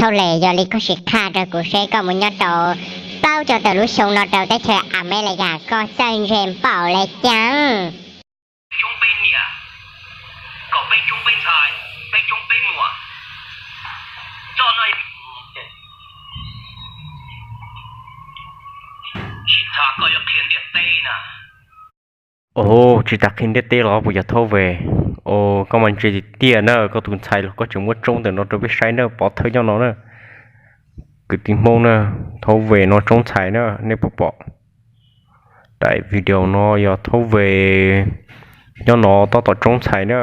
Thauj Les, yog li koj sim qha rau kuv seb koj mus nyob rau plaub caug tawm lub xyoo no rau teb chaws Amelikas koj txawj ntse npaum li cas? Tsis tas qhia ntiaj teb los puas yog Thaub Ves? Os, koj mas ntse tiag tiag na, koj tus ntxhais los koj tseem muab tsoob ntawm no rau peb saib na, pov thawj nyob no na. Kwv tij Hmoob na, Thaub Ves no tsoob ntxhais na, nej puas pom? Daim video no yog Thaub Ves nyob no tab tom tsoob ntxhais na.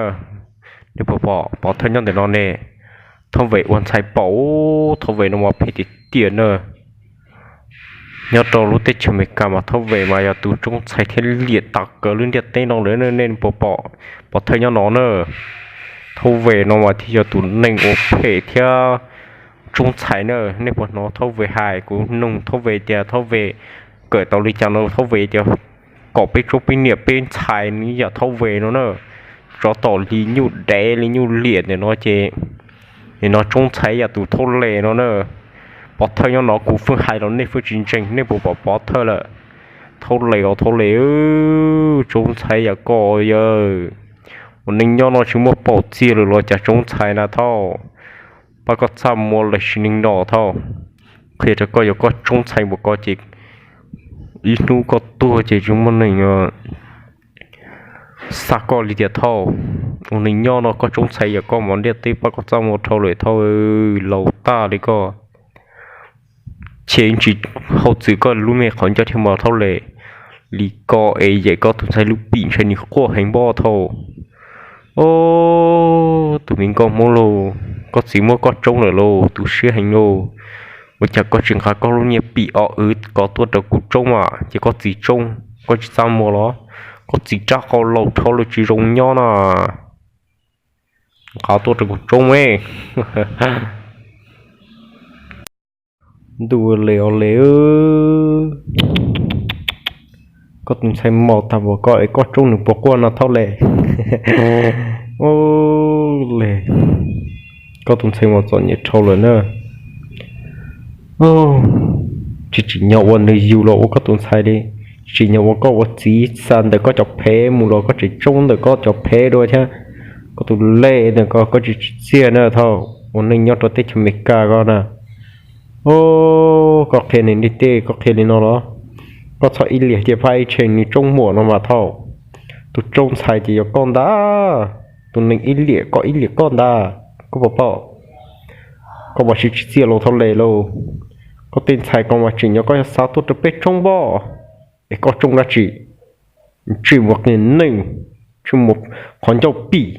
Nej puas pom, pov thawj nyob ntawm no ne. Thaub Ves ua ntxhais paum, Thaub Ves no mas phem tiag tiag na. Nyob rau lub teb chaws Amelikas mas Thaub Ves mas yog tus tsoob ntxhais thiab liam tas kawg lub ntiaj teb no lawm, nej puas pom, pov thawj nyob no na. Thaub Ves no mas thiaj yog tus neeg uas phem thiab tsoob ntxhais na. Nej puas hnov Thaub Ves hais? Kuv nug Thaub Ves tias Thaub Ves kawm tau li cas no, Thaub Ves tias kom peb tsoob peb niam peb ntxhais nws yam Thaub Ves no na. Tsov tom li nyuj dev li nyuj liam ntawm no ces, nim no tsoob ntxhais yam tus Thaub Les no na. Pov thawj nyob no kuv pheej hais los nej pheej tsis ntseeg, nej puas pom pov thawj lawm? Thaub Les os Thaub Les, tsoob ntxhais yam koj yawg. Ua neej nyob no tsis muaj paum txiaj lawm los cas tsoob ntxhais na Thaub. Pab koj txaj muag los sis neeg no Thaub. Qhia rau koj, yog koj tsoob ntxhais npaum ko ces ib hnub koj tuag ces tsis muaj neeg xa koj li tiag Thaub. Ua neej nyob no koj tsoob ntxhais yam koj mas ntiaj teb pab koj txaj muag dhau lawm Thaub, laus tag li koj. Chim tsis hauj txwv koj lub me qhov ncauj thiab mas Thaub Les. Li ko es yam koj tus ntxhais lub pim ntshai nws quaj heev npaum Thaub. Os, tus me nkauj Hmoob lauj, koj txiv muab koj tsoob lawm lauj, tu siab heev lauj. Ua cas koj tsis nqa koj lub niag pim o wv kov tuaj rau kuv tsoob mas ces koj txiv tsoob, koj tsis txaj muag los? Koj txiv rab qau laus dhau lawm tsis zoo nyob na. Nqa tuaj rau kuv tsoob me. Ntuj, Les os Les, koj tus ntxhais mos tag npaum ko es koj tsoob nws puas quaj no Thaub Les? Os, Les, koj tus ntxhais mas txom nyem dhau lawm na. Tsis tsim nyog ua nws yug los ua koj tus ntxhais li, tsis tsim nyog ua koj ua txiv xa ntawm koj cov phev mus los koj tseem tsoob ntawm koj cov phev dua thiab. Koj tus lej ntawm ko koj tsis tsim txiaj na Thaub, ua neej nyob rau teb chaws Amelikas ko na. Os, koj qhia nws li tej, koj qhia li no los? Koj txhob ib liam tias Phaj Ib Tshee nws tsoob muam no mas Thaub. Tus tsoob ntxhais ces yog koj ntag, tus neeg ib liam koj ib liam koj ntag, koj puas paub? Koj mas siv tsis txiaj los Thaub Les lauj. Koj tej ntxhais ko mas tsim nyog koj yog xa tuaj rau peb tsoob npoj, es koj tsoob dab tsi? Tsis muaj qias neeg, tsis muaj qhov ncauj pim,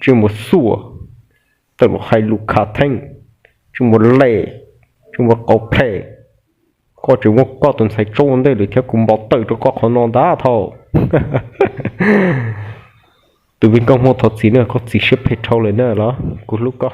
tsis muaj xuaj, tawm los hais lus khav theeb, tsis muaj lem, tsis muaj qauv phem. Koj tseem muab koj tus ntxhais tsoob ua ntej lawm thiab kuv npau taws rau koj qhov no ntag Thaub. Tus me nkauj Hmoob thov txim na, koj txiv siab phem dhau lawm na los kuv hlub koj.